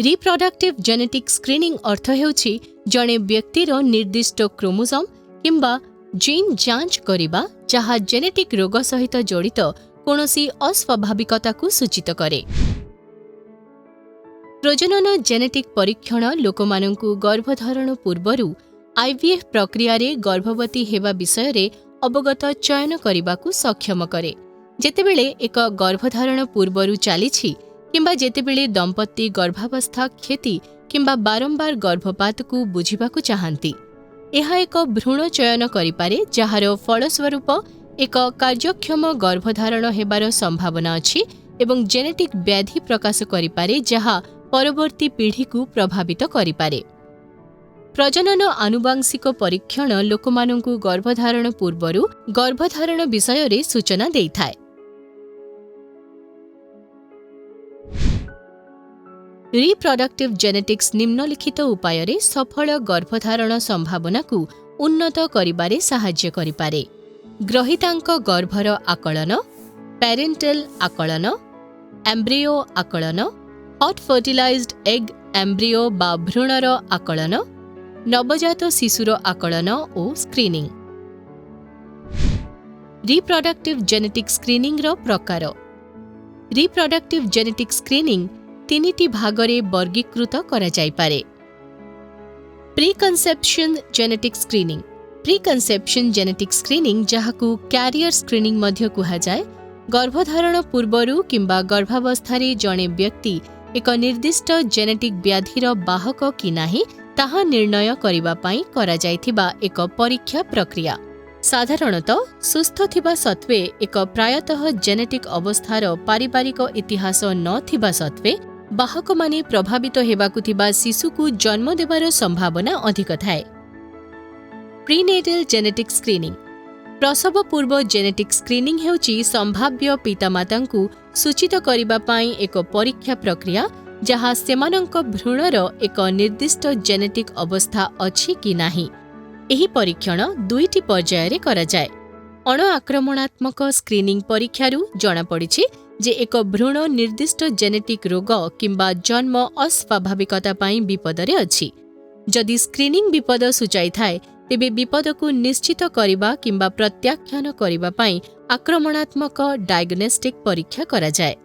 Reproductive genetic screening ଅର୍ଥ ହେଉଛି ଜଣେ ବ୍ୟକ୍ତିର ନିର୍ଦ୍ଦିଷ୍ଟ କ୍ରୋମୋଜୋମ୍ କିମ୍ବା ଜିନ୍ ଯାଞ୍ଚ କରିବା, ଯାହା ଜେନେଟିକ୍ ରୋଗ ସହିତ ଜଡ଼ିତ କୌଣସି ଅସ୍ୱାଭାବିକତାକୁ ସୂଚିତ କରେ। ପ୍ରଜନନ ଜେନେଟିକ୍ ପରୀକ୍ଷଣ ଲୋକମାନଙ୍କୁ ଗର୍ଭଧାରଣ ପୂର୍ବରୁ ଆଇଭିଏଫ୍ ପ୍ରକ୍ରିୟାରେ ଗର୍ଭବତୀ ହେବା ବିଷୟରେ ଅବଗତ ଚୟନ କରିବାକୁ ସକ୍ଷମ କରେ, ଯେତେବେଳେ ଏକ ଗର୍ଭଧାରଣ ପୂର୍ବରୁ ଚାଲିଛି କିମ୍ବା ଯେତେବେଳେ ଦମ୍ପତି ଗର୍ଭାବସ୍ଥା କ୍ଷତି କିମ୍ବା ବାରମ୍ବାର ଗର୍ଭପାତକୁ ବୁଝିବାକୁ ଚାହାନ୍ତି। ଏହା ଏକ ଭ୍ରୂଣ ଚୟନ କରିପାରେ, ଯାହାର ଫଳସ୍ୱରୂପ ଏକ କାର୍ଯ୍ୟକ୍ଷମ ଗର୍ଭଧାରଣ ହେବାର ସମ୍ଭାବନା ଅଛି ଏବଂ ଜେନେଟିକ୍ ବ୍ୟାଧି ପ୍ରକାଶ କରିପାରେ, ଯାହା ପରବର୍ତ୍ତୀ ପିଢ଼ିକୁ ପ୍ରଭାବିତ କରିପାରେ। ପ୍ରଜନନ ଆନୁବଂଶିକ ପରୀକ୍ଷଣ ଲୋକମାନଙ୍କୁ ଗର୍ଭଧାରଣ ପୂର୍ବରୁ ଗର୍ଭଧାରଣ ବିଷୟରେ ସୂଚନା ଦେଇଥାଏ। ରିପ୍ରଡକ୍ଟିଭ୍ ଜେନେଟିକ୍ସ ନିମ୍ନଲିଖିତ ଉପାୟରେ ସଫଳ ଗର୍ଭଧାରଣ ସମ୍ଭାବନାକୁ ଉନ୍ନତ କରିବାରେ ସାହାଯ୍ୟ କରିପାରେ: ଗ୍ରହୀତାଙ୍କ ଗର୍ଭର ଆକଳନ, ପ୍ୟାରେଣ୍ଟାଲ ଆକଳନ, ଏମ୍ବ୍ରିଓ ଆକଳନ, ହଟ୍ ଫର୍ଟିଲାଇଜ୍ଡ ଏଗ୍ ଏମ୍ବ୍ରିଓ ବା ଭ୍ରୂଣର ଆକଳନ, ନବଜାତ ଶିଶୁର ଆକଳନ ଓ ସ୍କ୍ରିନିଂ। ରିପ୍ରଡକ୍ଟିଭ୍ ଜେନେଟିକ୍ ସ୍କ୍ରିନିଂର ପ୍ରକାର। ରିପ୍ରଡକ୍ଟିଭ୍ ଜେନେଟିକ୍ ସ୍କ୍ରିନିଂ ତିନିଟି ଭାଗରେ ବର୍ଗୀକୃତ କରାଯାଇପାରେ। Preconception genetic screening. Preconception genetic screening, ଯାହାକୁ କ୍ୟାରିୟର ସ୍କ୍ରିନିଂ ମଧ୍ୟ କୁହାଯାଏ, ଗର୍ଭଧାରଣ ପୂର୍ବରୁ କିମ୍ବା ଗର୍ଭାବସ୍ଥାରେ ଜଣେ ବ୍ୟକ୍ତି ଏକ ନିର୍ଦ୍ଦିଷ୍ଟ ଜେନେଟିକ୍ ବ୍ୟାଧିର ବାହକ କି ନାହିଁ ତାହା ନିର୍ଣ୍ଣୟ କରିବା ପାଇଁ କରାଯାଇଥିବା ଏକ ପରୀକ୍ଷା ପ୍ରକ୍ରିୟା। ସାଧାରଣତଃ ସୁସ୍ଥ ଥିବା ସତ୍ତ୍ୱେ, ଏକ ପ୍ରାୟତଃ ଜେନେଟିକ୍ ଅବସ୍ଥାର ପାରିବାରିକ ଇତିହାସ ନ ଥିବା ସତ୍ତ୍ୱେ, ବାହକମାନେ ପ୍ରଭାବିତ ହେବାକୁ ଥିବା ଶିଶୁକୁ ଜନ୍ମ ଦେବାର ସମ୍ଭାବନା ଅଧିକ ଥାଏ। ପ୍ରିନେଟାଲ ଜେନେଟିକ୍ ସ୍କ୍ରିନିଂ। ପ୍ରସବ ପୂର୍ବ ଜେନେଟିକ୍ ସ୍କ୍ରିନିଂ ହେଉଛି ସମ୍ଭାବ୍ୟ ପିତାମାତାଙ୍କୁ ସୂଚିତ କରିବା ପାଇଁ ଏକ ପରୀକ୍ଷା ପ୍ରକ୍ରିୟା, ଯାହା ସେମାନଙ୍କ ଭ୍ରୂଣର ଏକ ନିର୍ଦ୍ଦିଷ୍ଟ ଜେନେଟିକ୍ ଅବସ୍ଥା ଅଛି କି ନାହିଁ। ଏହି ପରୀକ୍ଷଣ ଦୁଇଟି ପର୍ଯ୍ୟାୟରେ କରାଯାଏ। ଅଣଆକ୍ରମଣାତ୍ମକ ସ୍କ୍ରିନିଂ ପରୀକ୍ଷାରୁ ଜଣାପଡ଼ିଛି ଯେ ଏକ ଭ୍ରୂଣ ନିର୍ଦ୍ଦିଷ୍ଟ ଜେନେଟିକ୍ ରୋଗ କିମ୍ବା ଜନ୍ମ ଅସ୍ୱାଭାବିକତା ପାଇଁ ବିପଦରେ ଅଛି। ଯଦି ସ୍କ୍ରିନିଂ ବିପଦ ସୂଚାଇଥାଏ, ତେବେ ବିପଦକୁ ନିଶ୍ଚିତ କରିବା କିମ୍ବା ପ୍ରତ୍ୟାଖ୍ୟାନ କରିବା ପାଇଁ ଆକ୍ରମଣାତ୍ମକ ଡାଇଗ୍ନୋଷ୍ଟିକ୍ ପରୀକ୍ଷା କରାଯାଏ।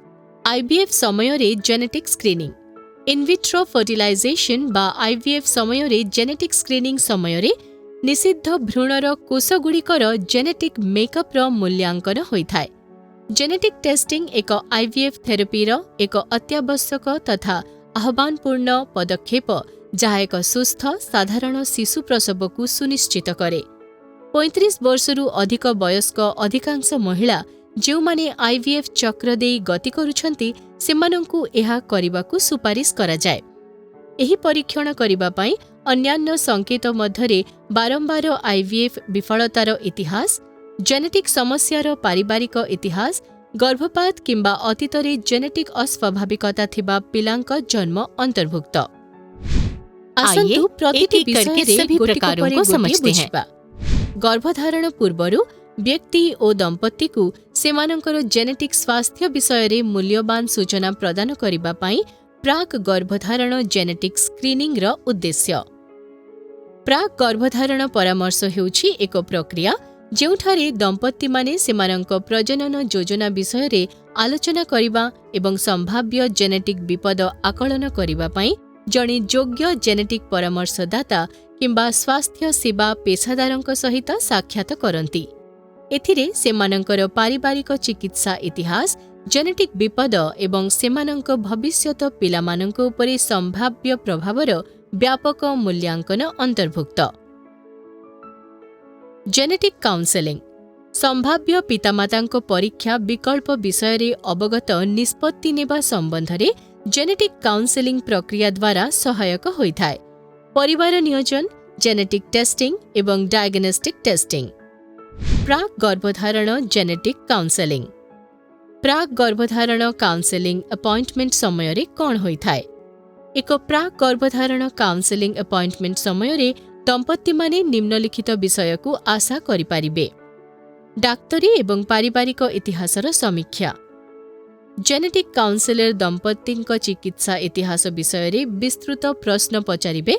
ଆଇଭିଏଫ୍ ସମୟରେ ଜେନେଟିକ୍ ସ୍କ୍ରିନିଂ। ଇନଭିଟ୍ରୋ ଫର୍ଟିଲାଇଜେସନ୍ ବା ଆଇଭିଏଫ୍ ସମୟରେ ଜେନେଟିକ୍ ସ୍କ୍ରିନିଂ ସମୟରେ ନିଷିଦ୍ଧ ଭ୍ରୂଣର କୋଷଗୁଡ଼ିକର ଜେନେଟିକ୍ ମେକଅପ୍ର ମୂଲ୍ୟାଙ୍କନ ହୋଇଥାଏ। ଜେନେଟିକ୍ ଟେଷ୍ଟିଂ ଏକ ଆଇଭିଏଫ୍ ଥେରାପିର ଏକ ଅତ୍ୟାବଶ୍ୟକ ତଥା ଆହ୍ୱାନପୂର୍ଣ୍ଣ ପଦକ୍ଷେପ, ଯାହା ଏକ ସୁସ୍ଥ ସାଧାରଣ ଶିଶୁ ପ୍ରସବକୁ ସୁନିଶ୍ଚିତ କରେ। 35 ବର୍ଷରୁ ଅଧିକ ବୟସ୍କ ଅଧିକାଂଶ ମହିଳା, ଯେଉଁମାନେ ଆଇଭିଏଫ୍ ଚକ୍ର ଦେଇ ଗତି କରୁଛନ୍ତି, ସେମାନଙ୍କୁ ଏହା କରିବାକୁ ସୁପାରିଶ କରାଯାଏ। ଏହି ପରୀକ୍ଷଣ କରିବା ପାଇଁ ଅନ୍ୟାନ୍ୟ ସଙ୍କେତ ମଧ୍ୟରେ ବାରମ୍ବାର ଆଇଭିଏଫ୍ ବିଫଳତାର ଇତିହାସ, ଜେନେଟିକ୍ ସମସ୍ୟାର ପାରିବାରିକ ଇତିହାସ, ଗର୍ଭପାତ କିମ୍ବା ଅତୀତରେ ଜେନେଟିକ୍ ଅସ୍ୱାଭାବିକତା ଥିବା ପିଲାଙ୍କ ଜନ୍ମ ଅନ୍ତର୍ଭୁକ୍ତ। आइए ଆସନ୍ତୁ एक ପ୍ରତିଟି एक करके ବିଷୟରେ सभी ଗୋଟିକ प्रकारों ପରେ को ଗୋଟିଏ समझते हैं। ବୁଝିବା। ଗର୍ଭଧାରଣ ପୂର୍ବରୁ ବ୍ୟକ୍ତି ଓ ଦମ୍ପତିକୁ ସେମାନଙ୍କର ଜେନେଟିକ୍ ସ୍ୱାସ୍ଥ୍ୟ ବିଷୟରେ ମୂଲ୍ୟବାନ ସୂଚନା ପ୍ରଦାନ କରିବା ପାଇଁ ପ୍ରାକ୍ ଗର୍ଭଧାରଣ ଜେନେଟିକ୍ ସ୍କ୍ରିନିଂର ଉଦ୍ଦେଶ୍ୟ। ପ୍ରାକ୍ ଗର୍ଭଧାରଣ ପରାମର୍ଶ ହେଉଛି ଏକ ପ୍ରକ୍ରିୟା, ଯେଉଁଠାରେ ଦମ୍ପତିମାନେ ସେମାନଙ୍କ ପ୍ରଜନନ ଯୋଜନା ବିଷୟରେ ଆଲୋଚନା କରିବା ଏବଂ ସମ୍ଭାବ୍ୟ ଜେନେଟିକ୍ ବିପଦ ଆକଳନ କରିବା ପାଇଁ ଜଣେ ଯୋଗ୍ୟ ଜେନେଟିକ୍ ପରାମର୍ଶଦାତା କିମ୍ବା ସ୍ୱାସ୍ଥ୍ୟ ସେବା ପେସାଦାରଙ୍କ ସହିତ ସାକ୍ଷାତ କରନ୍ତି। ଏଥିରେ ସେମାନଙ୍କର ପାରିବାରିକ ଚିକିତ୍ସା ଇତିହାସ, ଜେନେଟିକ୍ ବିପଦ ଏବଂ ସେମାନଙ୍କ ଭବିଷ୍ୟତ ପିଲାମାନଙ୍କ ଉପରେ ସମ୍ଭାବ୍ୟ ପ୍ରଭାବର ବ୍ୟାପକ ମୂଲ୍ୟାଙ୍କନ ଅନ୍ତର୍ଭୁକ୍ତ। ଜେନେଟିକ୍ କାଉନସେଲିଂ ସମ୍ଭାବ୍ୟ ପିତାମାତାଙ୍କ ପରୀକ୍ଷା ବିକଳ୍ପ ବିଷୟରେ ଅବଗତ ନିଷ୍ପତ୍ତି ନେବା ସମ୍ବନ୍ଧରେ ଜେନେଟିକ୍ କାଉନସେଲିଂ ପ୍ରକ୍ରିୟା ଦ୍ୱାରା ସହାୟକ ହୋଇଥାଏ। ପରିବାର ନିୟୋଜନ, ଜେନେଟିକ୍ ଟେଷ୍ଟିଂ ଏବଂ ଡାୟଗ୍ନୋଷ୍ଟିକ୍ ଟେଷ୍ଟିଂ। ପ୍ରାକ୍ ଗର୍ଭଧାରଣ ଜେନେଟିକ୍ କାଉନସେଲିଂ। ପ୍ରାକ୍ ଗର୍ଭଧାରଣ କାଉନସେଲିଂ ଆପଏଣ୍ଟମେଣ୍ଟ ସମୟରେ କ'ଣ ହୋଇଥାଏ? ଏକ ପ୍ରାକ୍ ଗର୍ଭଧାରଣ କାଉନସେଲିଂ ଆପଏଣ୍ଟମେଣ୍ଟ ସମୟରେ ଦମ୍ପତିମାନେ ନିମ୍ନଲିଖିତ ବିଷୟକୁ ଆଶା କରିପାରିବେ: ଡାକ୍ତରୀ ଏବଂ ପାରିବାରିକ ଇତିହାସର ସମୀକ୍ଷା, ଜେନେଟିକ୍ କାଉନସେଲର ଦମ୍ପତିଙ୍କ ଚିକିତ୍ସା ଇତିହାସ ବିଷୟରେ ବିସ୍ତୃତ ପ୍ରଶ୍ନ ପଚାରିବେ,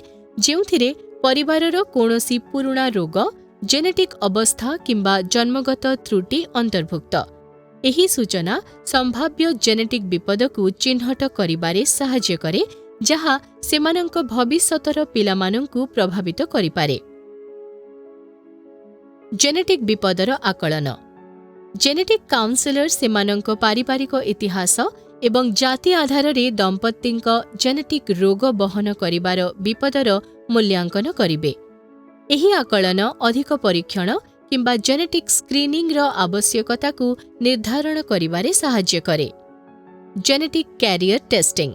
ଯେଉଁଥିରେ ପରିବାରର କୌଣସି ପୁରୁଣା ରୋଗ, ଜେନେଟିକ୍ ଅବସ୍ଥା କିମ୍ବା ଜନ୍ମଗତ ତ୍ରୁଟି ଅନ୍ତର୍ଭୁକ୍ତ। ଏହି ସୂଚନା ସମ୍ଭାବ୍ୟ ଜେନେଟିକ୍ ବିପଦକୁ ଚିହ୍ନଟ କରିବାରେ ସାହାଯ୍ୟ କରେ, ଯାହା ସେମାନଙ୍କ ଭବିଷ୍ୟତର ପିଲାମାନଙ୍କୁ ପ୍ରଭାବିତ କରିପାରେ। ଜେନେଟିକ୍ ବିପଦର ଆକଳନ। ଜେନେଟିକ୍ କାଉନସେଲର ସେମାନଙ୍କ ପାରିବାରିକ ଇତିହାସ ଏବଂ ଜାତି ଆଧାରରେ ଦମ୍ପତିଙ୍କ ଜେନେଟିକ୍ ରୋଗ ବହନ କରିବାର ବିପଦର ମୂଲ୍ୟାଙ୍କନ କରିବେ। ଏହି ଆକଳନ ଅଧିକ ପରୀକ୍ଷଣ କିମ୍ବା ଜେନେଟିକ୍ ସ୍କ୍ରିନିଂର ଆବଶ୍ୟକତାକୁ ନିର୍ଦ୍ଧାରଣ କରିବାରେ ସାହାଯ୍ୟ କରେ। Genetic career testing.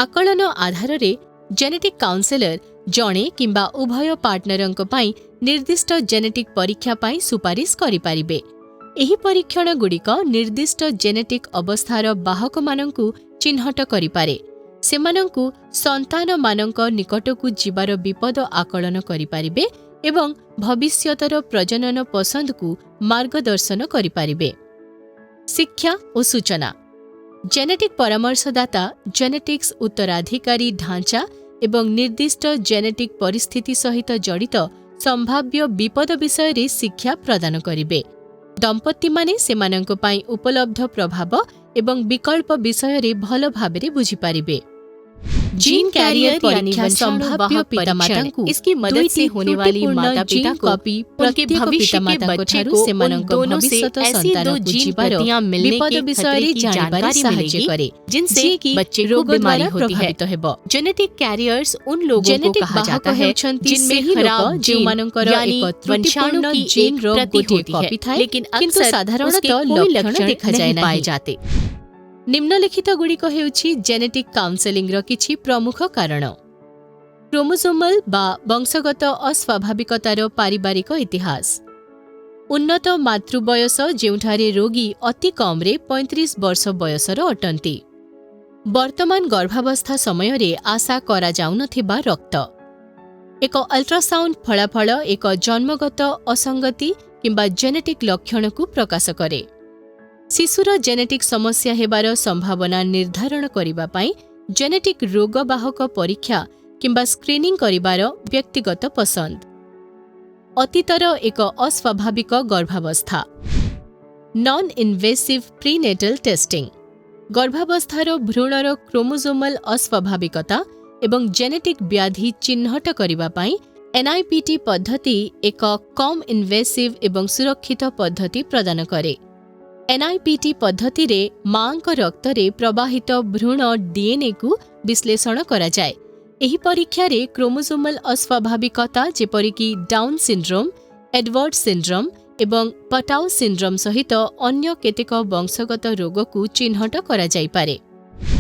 ଆକଳନ ଆଧାରରେ ଜେନେଟିକ୍ କାଉନସେଲର ଜଣେ କିମ୍ବା ଉଭୟ ପାର୍ଟନରଙ୍କ ପାଇଁ ନିର୍ଦ୍ଦିଷ୍ଟ ଜେନେଟିକ୍ ପରୀକ୍ଷା ପାଇଁ ସୁପାରିଶ କରିପାରିବେ। ଏହି ପରୀକ୍ଷଣଗୁଡ଼ିକ ନିର୍ଦ୍ଦିଷ୍ଟ ଜେନେଟିକ୍ ଅବସ୍ଥାର ବାହକମାନଙ୍କୁ ଚିହ୍ନଟ କରିପାରେ, ସେମାନଙ୍କୁ ସନ୍ତାନମାନଙ୍କ ନିକଟକୁ ଯିବାର ବିପଦ ଆକଳନ କରିପାରିବେ ଏବଂ ଭବିଷ୍ୟତର ପ୍ରଜନନ ପସନ୍ଦକୁ ମାର୍ଗଦର୍ଶନ କରିପାରିବେ। ଶିକ୍ଷା ଓ ସୂଚନା। ଜେନେଟିକ୍ ପରାମର୍ଶଦାତା ଜେନେଟିକ୍ସ, ଉତ୍ତରାଧିକାରୀ ଢାଞ୍ଚା ଏବଂ ନିର୍ଦ୍ଦିଷ୍ଟ ଜେନେଟିକ୍ ପରିସ୍ଥିତି ସହିତ ଜଡ଼ିତ ସମ୍ଭାବ୍ୟ ବିପଦ ବିଷୟରେ ଶିକ୍ଷା ପ୍ରଦାନ କରିବେ। ଦମ୍ପତିମାନେ ସେମାନଙ୍କ ପାଇଁ ଉପଲବ୍ଧ ପ୍ରଭାବ ଏବଂ ବିକଳ୍ପ ବିଷୟରେ ଭଲ ଭାବରେ ବୁଝିପାରିବେ। जीन कैरियर यानी परीक्षा संभाव्य संभाव्य पितामाताଙ୍କୁ पितामाताଙ୍କୁ इसकी मदद ଦୁଇଟି से होने वाली ତ୍ରୁଟିପୂର୍ଣ୍ଣ माता ଜିନ୍ पिता को କପି उनके ପ୍ରତ୍ୟେକ भविष्य के ପିତାମାତାଙ୍କ बच्चे ଠାରୁ को उन ସେମାନଙ୍କ दोनों से ଭବିଷ୍ୟତ ऐसी दो ସନ୍ତାନକୁ जीन ଯିବାର प्रतियां मिलने ବିପଦ के ବିଷୟରେ खतरे की ଜାଣିବାରେ जानकारी ସାହାଯ୍ୟ मिलेगी, କରେ, जिनसे ଯିଏକି बच्चे को ରୋଗ बीमारी ଦ୍ୱାରା होती है। ପ୍ରଭାବିତ ହେବ। जेनेटिक कैरियर्स उन लोगों को ଜେନେଟିକ୍ कहा ବାହକ जाता है ହେଉଛନ୍ତି जिनमें ସେହି ଲୋକ खराब जीन ଯେଉଁମାନଙ୍କର यानी ଏକ वंशाणु ତ୍ରୁଟିପୂର୍ଣ୍ଣ की एक ଜିନ୍ର प्रति ଗୋଟିଏ होती है, କପି ଥାଏ, लेकिन କିନ୍ତୁ अक्सर उसके ସାଧାରଣତଃ कोई ଲକ୍ଷଣ लक्षण ଦେଖାଯାଏ नहीं पाए ନାହିଁ। जाते। ନିମ୍ନଲିଖିତଗୁଡ଼ିକ ହେଉଛି ଜେନେଟିକ୍ କାଉନସେଲିଂର କିଛି ପ୍ରମୁଖ କାରଣ। କ୍ରୋମୋଜୋମାଲ ବା ବଂଶଗତ ଅସ୍ୱାଭାବିକତାର ପାରିବାରିକ ଇତିହାସ, ଉନ୍ନତ ମାତୃବୟସ ଯେଉଁଠାରେ ରୋଗୀ ଅତି କମ୍ରେ 35 ବର୍ଷ ବୟସର ଅଟନ୍ତି, ବର୍ତ୍ତମାନ ଗର୍ଭାବସ୍ଥା ସମୟରେ ଆଶା କରାଯାଉନଥିବା ରକ୍ତ, ଏକ ଅଲ୍ଟ୍ରାସାଉଣ୍ଡ ଫଳାଫଳ ଏକ ଜନ୍ମଗତ ଅସଙ୍ଗତି କିମ୍ବା ଜେନେଟିକ୍ ଲକ୍ଷଣକୁ ପ୍ରକାଶ କରେ, ଶିଶୁର ଜେନେଟିକ୍ ସମସ୍ୟା ହେବାର ସମ୍ଭାବନା ନିର୍ଦ୍ଧାରଣ କରିବା ପାଇଁ ଜେନେଟିକ୍ ରୋଗବାହକ ପରୀକ୍ଷା କିମ୍ବା ସ୍କ୍ରିନିଂ କରିବାର ବ୍ୟକ୍ତିଗତ ପସନ୍ଦ, ଅତୀତର ଏକ ଅସ୍ୱାଭାବିକ ଗର୍ଭାବସ୍ଥା। Non invasive prenatal testing. ଗର୍ଭାବସ୍ଥାର ଭ୍ରୂଣର କ୍ରୋମୋଜୋମାଲ ଅସ୍ୱାଭାବିକତା ଏବଂ ଜେନେଟିକ୍ ବ୍ୟାଧି ଚିହ୍ନଟ କରିବା ପାଇଁ ଏନ୍ଆଇପିଟି ପଦ୍ଧତି ଏକ କମ୍ ଇନଭେସିଭ୍ ଏବଂ ସୁରକ୍ଷିତ ପଦ୍ଧତି ପ୍ରଦାନ କରେ। ଏନ୍ଆଇପିଟି ପଦ୍ଧତିରେ ମାଙ୍କ ରକ୍ତରେ ପ୍ରବାହିତ ଭ୍ରୂଣ ଡିଏନ୍ଏକୁ ବିଶ୍ଳେଷଣ କରାଯାଏ। ଏହି ପରୀକ୍ଷାରେ କ୍ରୋମୋଜୋମାଲ ଅସ୍ୱାଭାବିକତା ଯେପରିକି ଡାଉନ୍ ସିଣ୍ଡ୍ରୋମ୍, ଏଡୱାର୍ଡ ସିଣ୍ଡ୍ରୋମ୍ ଏବଂ ପଟାଉ ସିଣ୍ଡ୍ରୋମ୍ ସହିତ ଅନ୍ୟ କେତେକ ବଂଶଗତ ରୋଗକୁ ଚିହ୍ନଟ କରାଯାଇପାରେ।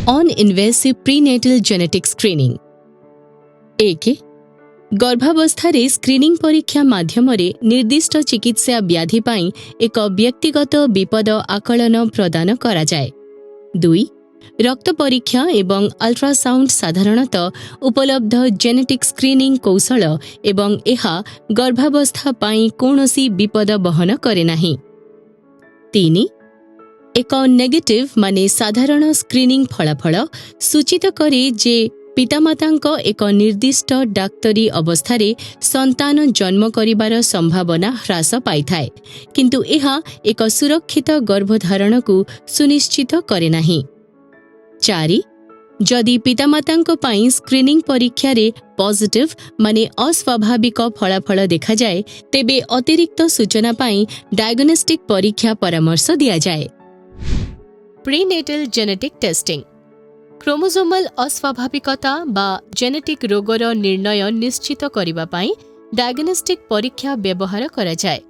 Non invasive prenatal genetic screening. ଏକ, ଗର୍ଭାବସ୍ଥାରେ ସ୍କ୍ରିନିଂ ପରୀକ୍ଷା ମାଧ୍ୟମରେ ନିର୍ଦ୍ଦିଷ୍ଟ ଚିକିତ୍ସା ବ୍ୟାଧି ପାଇଁ ଏକ ବ୍ୟକ୍ତିଗତ ବିପଦ ଆକଳନ ପ୍ରଦାନ କରାଯାଏ। ଦୁଇ, ରକ୍ତ ପରୀକ୍ଷା ଏବଂ ଅଲ୍ଟ୍ରାସାଉଣ୍ଡ ସାଧାରଣତଃ ଉପଲବ୍ଧ ଜେନେଟିକ୍ ସ୍କ୍ରିନିଂ କୌଶଳ ଏବଂ ଏହା ଗର୍ଭାବସ୍ଥା ପାଇଁ କୌଣସି ବିପଦ ବହନ କରେ ନାହିଁ। ତିନି, ଏକ ନେଗେଟିଭ୍ ମାନେ ସାଧାରଣ ସ୍କ୍ରିନିଂ ଫଳାଫଳ ସୂଚିତ କରେ ଯେ ପିତାମାତାଙ୍କ ଏକ ନିର୍ଦ୍ଦିଷ୍ଟ ଡାକ୍ତରୀ ଅବସ୍ଥାରେ ସନ୍ତାନ ଜନ୍ମ କରିବାର ସମ୍ଭାବନା ହ୍ରାସ ପାଇଥାଏ, କିନ୍ତୁ ଏହା ଏକ ସୁରକ୍ଷିତ ଗର୍ଭଧାରଣକୁ ସୁନିଶ୍ଚିତ କରେ ନାହିଁ। ଚାରି, ଯଦି ପିତାମାତାଙ୍କ ପାଇଁ ସ୍କ୍ରିନିଂ ପରୀକ୍ଷାରେ ପଜିଟିଭ୍ ମାନେ ଅସ୍ୱାଭାବିକ ଫଳାଫଳ ଦେଖାଯାଏ, ତେବେ ଅତିରିକ୍ତ ସୂଚନା ପାଇଁ ଡାୟଗ୍ନୋଷ୍ଟିକ୍ ପରୀକ୍ଷା ପରାମର୍ଶ ଦିଆଯାଏ। ପ୍ରିନେଟାଲ ଜେନେଟିକ୍ ଟେଷ୍ଟିଂ। କ୍ରୋମୋଜୋମାଲ ଅସ୍ୱାଭାବିକତା ବା ଜେନେଟିକ୍ ରୋଗର ନିର୍ଣ୍ଣୟ ନିଶ୍ଚିତ କରିବା ପାଇଁ ଡାୟଗ୍ନୋଷ୍ଟିକ୍ ପରୀକ୍ଷା ବ୍ୟବହାର କରାଯାଏ।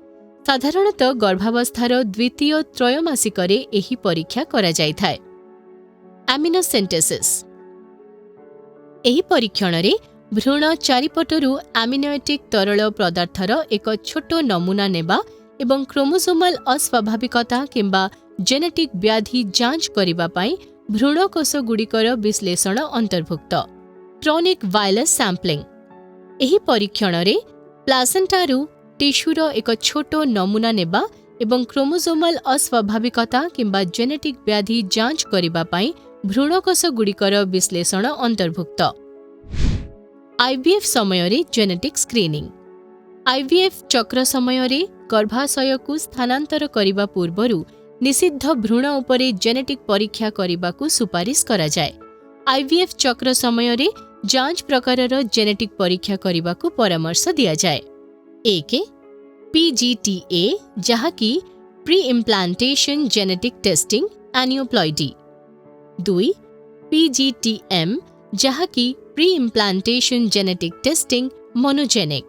ସାଧାରଣତଃ ଗର୍ଭାବସ୍ଥାର ଦ୍ୱିତୀୟ ତ୍ରୟମାସିକରେ ଏହି ପରୀକ୍ଷା କରାଯାଇଥାଏ। ଆମ୍ନିଓସେଣ୍ଟେସିସ୍। ଏହି ପରୀକ୍ଷଣରେ ଭ୍ରୂଣ ଚାରିପଟରୁ ଆମ୍ନିଓଟିକ୍ ତରଳ ପଦାର୍ଥର ଏକ ଛୋଟ ନମୁନା ନେବା ଏବଂ କ୍ରୋମୋଜୋମାଲ ଅସ୍ୱାଭାବିକତା କିମ୍ବା ଜେନେଟିକ୍ ବ୍ୟାଧି ଯାଞ୍ଚ କରିବା ପାଇଁ ଭ୍ରୂଣକୋଷଗୁଡ଼ିକର ବିଶ୍ଳେଷଣ ଅନ୍ତର୍ଭୁକ୍ତ। Chorionic villus sampling. ଏହି ପରୀକ୍ଷଣରେ ପ୍ଲାସେଣ୍ଟାରୁ ଟିସ୍ୟୁର ଏକ ଛୋଟ ନମୁନା ନେବା ଏବଂ କ୍ରୋମୋଜୋମାଲ ଅସ୍ୱାଭାବିକତା କିମ୍ବା ଜେନେଟିକ୍ ବ୍ୟାଧି ଯାଞ୍ଚ କରିବା ପାଇଁ ଭ୍ରୂଣକୋଷଗୁଡ଼ିକର ବିଶ୍ଳେଷଣ ଅନ୍ତର୍ଭୁକ୍ତ। ଆଇଭିଏଫ୍ ସମୟରେ ଜେନେଟିକ୍ ସ୍କ୍ରିନିଂ। ଆଇଭିଏଫ୍ ଚକ୍ର ସମୟରେ ଗର୍ଭାଶୟକୁ ସ୍ଥାନାନ୍ତର କରିବା ପୂର୍ବରୁ ନିଷିଦ୍ଧ ଭ୍ରୂଣ ଉପରେ ଜେନେଟିକ୍ ପରୀକ୍ଷା କରିବାକୁ ସୁପାରିଶ କରାଯାଏ। ଆଇଭିଏଫ୍ ଚକ୍ର ସମୟରେ ଯାଞ୍ଚ ପ୍ରକାରର ଜେନେଟିକ୍ ପରୀକ୍ଷା କରିବାକୁ ପରାମର୍ଶ ଦିଆଯାଏ। 1, ପିଜିଟିଏ, ଯାହାକି pre implantation genetic testing aneuploidy। 2, PGTM, ଯାହାକି pre implantation genetic testing monogenic।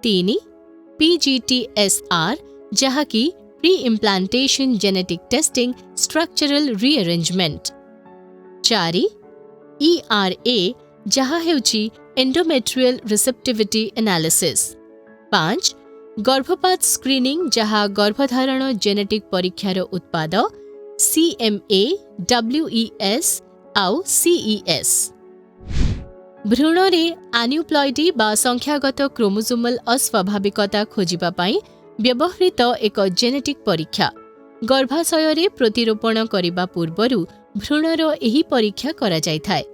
3, PGTSR, ଯାହାକି pre implantation genetic testing structural rearrangement। 4, ERA, ଯାହା ହେଉଛି ଏଣ୍ଡୋମେଟ୍ରିଆଲ ରିସେପ୍ଟିଭିଟି ଆନାଲିସିସ୍। 5, ଗର୍ଭପାତ ସ୍କ୍ରିନିଂ, ଯାହା ଗର୍ଭଧାରଣ ଜେନେଟିକ୍ ପରୀକ୍ଷାର ଉତ୍ପାଦ ସିଏମ୍ଏ, ଡବ୍ଲ୍ୟୁଇଏସ୍ ଆଉ ସିଇଏସ୍। ଭ୍ରୂଣରେ ଆନ୍ୟୁପ୍ଲଏଡି ବା ସଂଖ୍ୟାଗତ କ୍ରୋମୋଜୋମାଲ ଅସ୍ୱାଭାବିକତା ଖୋଜିବା ପାଇଁ ବ୍ୟବହୃତ ଏକ ଜେନେଟିକ୍ ପରୀକ୍ଷା। ଗର୍ଭାଶୟରେ ପ୍ରତିରୋପଣ କରିବା ପୂର୍ବରୁ ଭ୍ରୂଣର ଏହି ପରୀକ୍ଷା କରାଯାଇଥାଏ।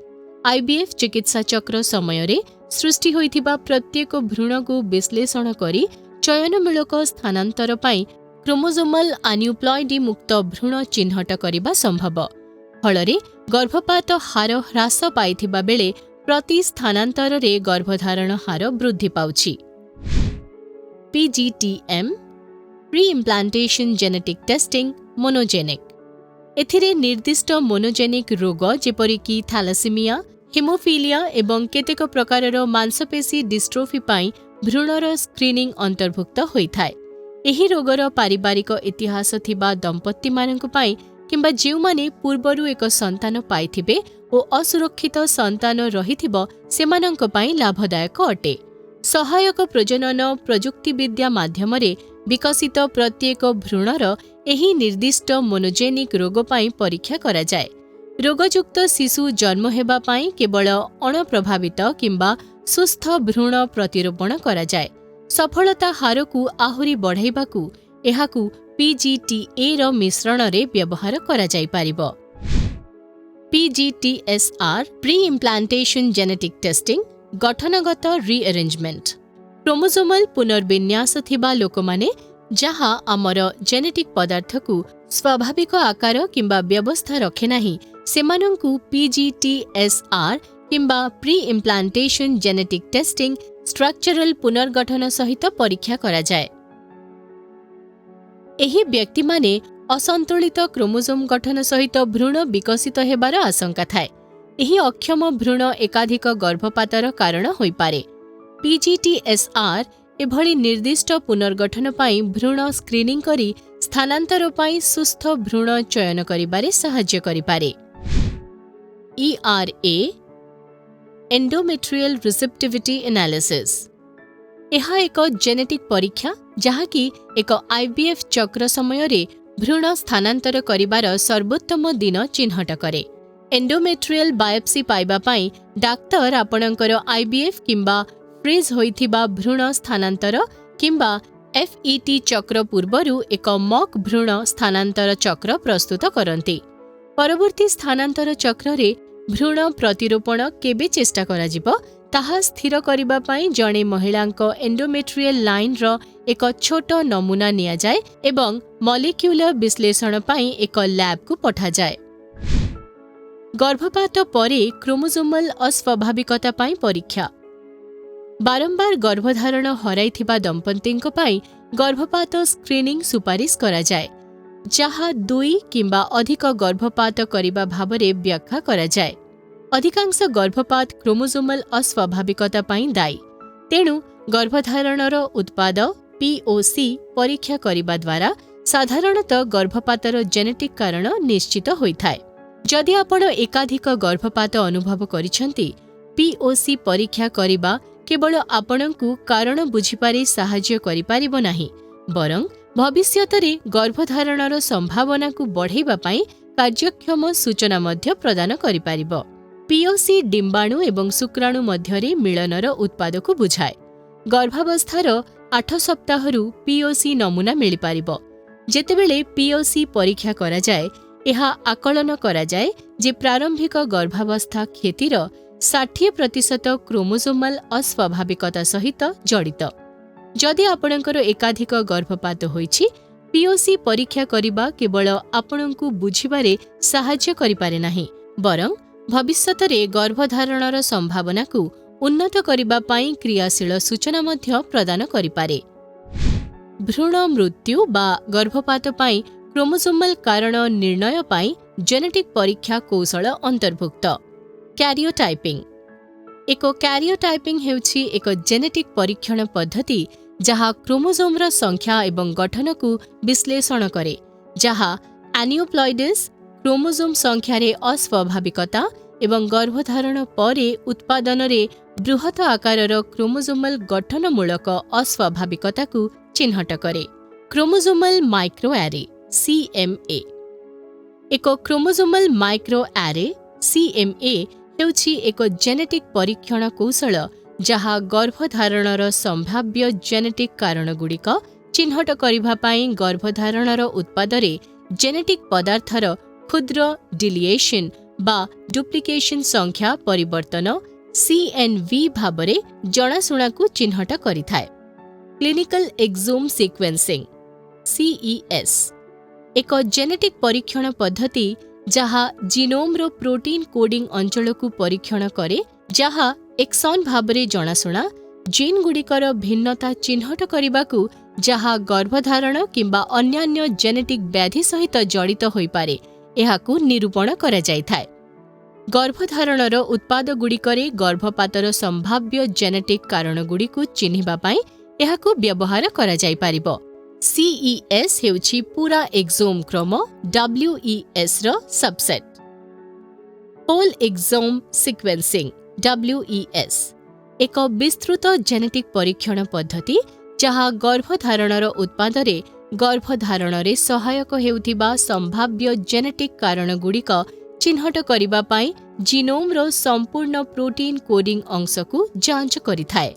ଆଇଭିଏଫ୍ ଚିକିତ୍ସା ଚକ୍ର ସମୟରେ ସୃଷ୍ଟି ହୋଇଥିବା ପ୍ରତ୍ୟେକ ଭ୍ରୂଣକୁ ବିଶ୍ଳେଷଣ କରି ଚୟନମୂଳକ ସ୍ଥାନାନ୍ତର ପାଇଁ କ୍ରୋମୋଜୋମାଲ ଆନ୍ୟୁପ୍ଲଏଡି ମୁକ୍ତ ଭ୍ରୂଣ ଚିହ୍ନଟ କରିବା ସମ୍ଭବ। ଫଳରେ ଗର୍ଭପାତ ହାର ହ୍ରାସ ପାଇଥିବା ବେଳେ ପ୍ରତି ସ୍ଥାନାନ୍ତରରେ ଗର୍ଭଧାରଣ ହାର ବୃଦ୍ଧି ପାଉଛି। PGTM, pre implantation genetic testing monogenic। ଏଥିରେ ନିର୍ଦ୍ଦିଷ୍ଟ ମୋନୋଜେନିକ୍ ରୋଗ, ଯେପରିକି ଥାଲାସିମିଆ, ହିମୋଫିଲିଆ ଏବଂ କେତେକ ପ୍ରକାରର ମାଂସପେଶୀ ଡିଷ୍ଟ୍ରୋଫି ପାଇଁ ଭ୍ରୂଣର ସ୍କ୍ରିନିଂ ଅନ୍ତର୍ଭୁକ୍ତ ହୋଇଥାଏ। ଏହି ରୋଗର ପାରିବାରିକ ଇତିହାସ ଥିବା ଦମ୍ପତିମାନଙ୍କ ପାଇଁ କିମ୍ବା ଯେଉଁମାନେ ପୂର୍ବରୁ ଏକ ସନ୍ତାନ ପାଇଥିବେ ଓ ଅସୁରକ୍ଷିତ ସନ୍ତାନ ରହିଥିବ, ସେମାନଙ୍କ ପାଇଁ ଲାଭଦାୟକ ଅଟେ। ସହାୟକ ପ୍ରଜନନ ପ୍ରଯୁକ୍ତିବିଦ୍ୟା ମାଧ୍ୟମରେ ବିକଶିତ ପ୍ରତ୍ୟେକ ଭ୍ରୂଣର ଏହି ନିର୍ଦ୍ଦିଷ୍ଟ ମୋନୋଜେନିକ୍ ରୋଗ ପାଇଁ ପରୀକ୍ଷା କରାଯାଏ। ରୋଗଯୁକ୍ତ ଶିଶୁ ଜନ୍ମ ହେବା ପାଇଁ କେବଳ ଅଣପ୍ରଭାବିତ କିମ୍ବା ସୁସ୍ଥ ଭ୍ରୂଣ ପ୍ରତିରୋପଣ କରାଯାଏ। ସଫଳତା ହାରକୁ ଆହୁରି ବଢ଼ାଇବାକୁ ଏହାକୁ ପିଜିଟିଏର ମିଶ୍ରଣରେ ବ୍ୟବହାର କରାଯାଇପାରିବ। PGTSR, pre implantation genetic testing ଗଠନଗତ ରିଆରେଞ୍ଜମେଣ୍ଟ। କ୍ରୋମୋଜୋମାଲ ପୁନର୍ବିନ୍ୟାସ ଥିବା ଲୋକମାନେ, ଯାହା ଆମର ଜେନେଟିକ୍ ପଦାର୍ଥକୁ ସ୍ୱାଭାବିକ ଆକାର କିମ୍ବା ବ୍ୟବସ୍ଥା ରଖେ ନାହିଁ, ସେମାନଙ୍କୁ ପିଜିଟିଏସ୍ଆର୍ କିମ୍ବା pre implantation genetic testing structural ପୁନର୍ଗଠନ ସହିତ ପରୀକ୍ଷା କରାଯାଏ। ଏହି ବ୍ୟକ୍ତିମାନେ ଅସନ୍ତୁଳିତ କ୍ରୋମୋଜୋମ୍ ଗଠନ ସହିତ ଭ୍ରୂଣ ବିକଶିତ ହେବାର ଆଶଙ୍କା ଥାଏ। ଏହି ଅକ୍ଷମ ଭ୍ରୂଣ ଏକାଧିକ ଗର୍ଭପାତର କାରଣ ହୋଇପାରେ। ପିଜିଟିଏସ୍ଆର୍ ଏଭଳି ନିର୍ଦ୍ଦିଷ୍ଟ ପୁନର୍ଗଠନ ପାଇଁ ଭ୍ରୂଣ ସ୍କ୍ରିନିଂ କରି ସ୍ଥାନାନ୍ତର ପାଇଁ ସୁସ୍ଥ ଭ୍ରୂଣ ଚୟନ କରିବାରେ ସାହାଯ୍ୟ କରିପାରେ। ଇଆର୍ଏ, ଏଣ୍ଡୋମେଟ୍ରିଆଲ ରିସେପ୍ଟିଭିଟି ଆନାଲିସିସ୍। ଏହା ଏକ ଜେନେଟିକ୍ ପରୀକ୍ଷା, ଯାହାକି ଏକ ଆଇଭିଏଫ୍ ଚକ୍ର ସମୟରେ ଭ୍ରୂଣ ସ୍ଥାନାନ୍ତର କରିବାର ସର୍ବୋତ୍ତମ ଦିନ ଚିହ୍ନଟ କରେ। ଏଣ୍ଡୋମେଟ୍ରିଆଲ ବାୟୋପ୍ସି ପାଇବା ପାଇଁ ଡାକ୍ତର ଆପଣଙ୍କର ଆଇଭିଏଫ୍ କିମ୍ବା ଫ୍ରିଜ୍ ହୋଇଥିବା ଭ୍ରୂଣ ସ୍ଥାନାନ୍ତର କିମ୍ବା ଏଫ୍ଇଟି ଚକ୍ର ପୂର୍ବରୁ ଏକ ମକ୍ ଭ୍ରୂଣ ସ୍ଥାନାନ୍ତର ଚକ୍ର ପ୍ରସ୍ତୁତ କରନ୍ତି। ପରବର୍ତ୍ତୀ ସ୍ଥାନାନ୍ତର ଚକ୍ରରେ ଭ୍ରୂଣ ପ୍ରତିରୋପଣ କେବେ ଚେଷ୍ଟା କରାଯିବ, ତାହା ସ୍ଥିର କରିବା ପାଇଁ ଜଣେ ମହିଳାଙ୍କ ଏଣ୍ଡୋମେଟ୍ରିଆଲ ଲାଇନ୍ର ଏକ ଛୋଟ ନମୁନା ନିଆଯାଏ ଏବଂ ମଲିକ୍ୟୁଲର ବିଶ୍ଳେଷଣ ପାଇଁ ଏକ ଲ୍ୟାବ୍କୁ ପଠାଯାଏ। ଗର୍ଭପାତ ପରେ କ୍ରୋମୋଜୋମାଲ ଅସ୍ୱାଭାବିକତା ପାଇଁ ପରୀକ୍ଷା। ବାରମ୍ବାର ଗର୍ଭଧାରଣ ହରାଇଥିବା ଦମ୍ପତିଙ୍କ ପାଇଁ ଗର୍ଭପାତ ସ୍କ୍ରିନିଂ ସୁପାରିଶ କରାଯାଏ, ଯାହା ଦୁଇ କିମ୍ବା ଅଧିକ ଗର୍ଭପାତ କରିବା ଭାବରେ ବ୍ୟାଖ୍ୟା କରାଯାଏ। ଅଧିକାଂଶ ଗର୍ଭପାତ କ୍ରୋମୋଜୋମାଲ ଅସ୍ୱାଭାବିକତା ପାଇଁ ଦାୟୀ। ତେଣୁ ଗର୍ଭଧାରଣର ଉତ୍ପାଦ ପିଓସି ପରୀକ୍ଷା କରିବା ଦ୍ୱାରା ସାଧାରଣତଃ ଗର୍ଭପାତର ଜେନେଟିକ୍ କାରଣ ନିଶ୍ଚିତ ହୋଇଥାଏ। ଯଦି ଆପଣ ଏକାଧିକ ଗର୍ଭପାତ ଅନୁଭବ କରିଛନ୍ତି, ପିଓସି ପରୀକ୍ଷା କରିବା କେବଳ ଆପଣଙ୍କୁ କାରଣ ବୁଝିବାରେ ସାହାଯ୍ୟ କରିପାରିବ ନାହିଁ, ବରଂ ଭବିଷ୍ୟତରେ ଗର୍ଭଧାରଣର ସମ୍ଭାବନାକୁ ବଢ଼ାଇବା ପାଇଁ କାର୍ଯ୍ୟକ୍ଷମ ସୂଚନା ମଧ୍ୟ ପ୍ରଦାନ କରିପାରିବ। ପିଓସି ଡିମ୍ବାଣୁ ଏବଂ ଶୁକ୍ରାଣୁ ମଧ୍ୟରେ ମିଳନର ଉତ୍ପାଦକୁ ବୁଝାଏ। ଗର୍ଭାବସ୍ଥାର 8 ସପ୍ତାହରୁ ପିଓସି ନମୁନା ମିଳିପାରିବ। ଯେତେବେଳେ ପିଓସି ପରୀକ୍ଷା କରାଯାଏ, ଏହା ଆକଳନ କରାଯାଏ ଯେ ପ୍ରାରମ୍ଭିକ ଗର୍ଭାବସ୍ଥା କ୍ଷତିର 60% କ୍ରୋମୋଜୋମାଲ ଅସ୍ୱାଭାବିକତା ସହିତ ଜଡ଼ିତ। ଯଦି ଆପଣଙ୍କର ଏକାଧିକ ଗର୍ଭପାତ ହୋଇଛି, ପିଓସି ପରୀକ୍ଷା କରିବା କେବଳ ଆପଣଙ୍କୁ ବୁଝିବାରେ ସାହାଯ୍ୟ କରିପାରେ ନାହିଁ, ବରଂ ଭବିଷ୍ୟତରେ ଗର୍ଭଧାରଣର ସମ୍ଭାବନାକୁ ଉନ୍ନତ କରିବା ପାଇଁ କ୍ରିୟାଶୀଳ ସୂଚନା ମଧ୍ୟ ପ୍ରଦାନ କରିପାରେ। ଭ୍ରୂଣ ମୃତ୍ୟୁ ବା ଗର୍ଭପାତ ପାଇଁ କ୍ରୋମୋଜୋମାଲ କାରଣ ନିର୍ଣ୍ଣୟ ପାଇଁ ଜେନେଟିକ୍ ପରୀକ୍ଷା କୌଶଳ ଅନ୍ତର୍ଭୁକ୍ତ। କ୍ୟାରିଓଟାଇପିଂ। ଏକ କ୍ୟାରିଓଟାଇପିଂ ହେଉଛି ଏକ ଜେନେଟିକ୍ ପରୀକ୍ଷଣ ପଦ୍ଧତି ଯାହା କ୍ରୋମୋଜୋମର ସଂଖ୍ୟା ଏବଂ ଗଠନକୁ ବିଶ୍ଳେଷଣ କରେ, ଯାହା ଆନିଓପ୍ଲଏଡିସ୍, କ୍ରୋମୋଜୋମ୍ ସଂଖ୍ୟାରେ ଅସ୍ୱାଭାବିକତା ଏବଂ ଗର୍ଭଧାରଣ ପରେ ଉତ୍ପାଦନରେ ବୃହତ ଆକାରର କ୍ରୋମୋଜୋମାଲ ଗଠନମୂଳକ ଅସ୍ୱାଭାବିକତାକୁ ଚିହ୍ନଟ କରେ। କ୍ରୋମୋଜୋମାଲ ମାଇକ୍ରୋଆରେ, ସିଏମ୍ଏ। ଏକ କ୍ରୋମୋଜୋମାଲ ମାଇକ୍ରୋଆରେ, ସିଏମ୍ଏ, ହେଉଛି ଏକ ଜେନେଟିକ୍ ପରୀକ୍ଷଣ କୌଶଳ ଯାହା ଗର୍ଭଧାରଣର ସମ୍ଭାବ୍ୟ ଜେନେଟିକ୍ କାରଣଗୁଡ଼ିକ ଚିହ୍ନଟ କରିବା ପାଇଁ ଗର୍ଭଧାରଣର ଉତ୍ପାଦରେ ଜେନେଟିକ୍ ପଦାର୍ଥର କ୍ଷୁଦ୍ର ଡିଲିଏସନ୍ ବା ଡୁପ୍ଲିକେସନ୍ ସଂଖ୍ୟା ପରିବର୍ତ୍ତନ, ସିଏନ୍ଭି ଭାବରେ ଜଣାଶୁଣାକୁ ଚିହ୍ନଟ କରିଥାଏ। Clinical exome sequencing, CES. ଏକ ଜେନେଟିକ୍ ପରୀକ୍ଷଣ ପଦ୍ଧତି ଯାହା ଜିନୋମ୍ର ପ୍ରୋଟିନ୍ କୋଡିଂ ଅଞ୍ଚଳକୁ ପରୀକ୍ଷଣ କରେ, ଯାହା ଏକ୍ସନ୍ ଭାବରେ ଜଣାଶୁଣା ଜିନ୍ଗୁଡ଼ିକର ଭିନ୍ନତା ଚିହ୍ନଟ କରିବାକୁ, ଯାହା ଗର୍ଭଧାରଣ କିମ୍ବା ଅନ୍ୟାନ୍ୟ ଜେନେଟିକ୍ ବ୍ୟାଧି ସହିତ ଜଡ଼ିତ ହୋଇପାରେ, ଏହାକୁ ନିରୂପଣ କରାଯାଇଥାଏ। ଗର୍ଭଧାରଣର ଉତ୍ପାଦଗୁଡ଼ିକରେ ଗର୍ଭପାତର ସମ୍ଭାବ୍ୟ ଜେନେଟିକ୍ କାରଣଗୁଡ଼ିକୁ ଚିହ୍ନିବା ପାଇଁ ଏହାକୁ ବ୍ୟବହାର କରାଯାଇପାରିବ। ସିଇଏସ୍ ହେଉଛି ପୂରା ଏକ୍ସୋମ୍ କ୍ରମ ଡବ୍ଲ୍ୟୁଇଏସ୍ର subset. Whole exome sequencing, WES. ଏକ ବିସ୍ତୃତ ଜେନେଟିକ୍ ପରୀକ୍ଷଣ ପଦ୍ଧତି ଯାହା ଗର୍ଭଧାରଣର ଉତ୍ପାଦରେ ଗର୍ଭଧାରଣରେ ସହାୟକ ହେଉଥିବା ସମ୍ଭାବ୍ୟ ଜେନେଟିକ୍ କାରଣଗୁଡ଼ିକ ଚିହ୍ନଟ କରିବା ପାଇଁ ଜିନୋମ୍ର ସମ୍ପୂର୍ଣ୍ଣ ପ୍ରୋଟିନ୍ କୋଡିଂ ଅଂଶକୁ ଯାଞ୍ଚ କରିଥାଏ।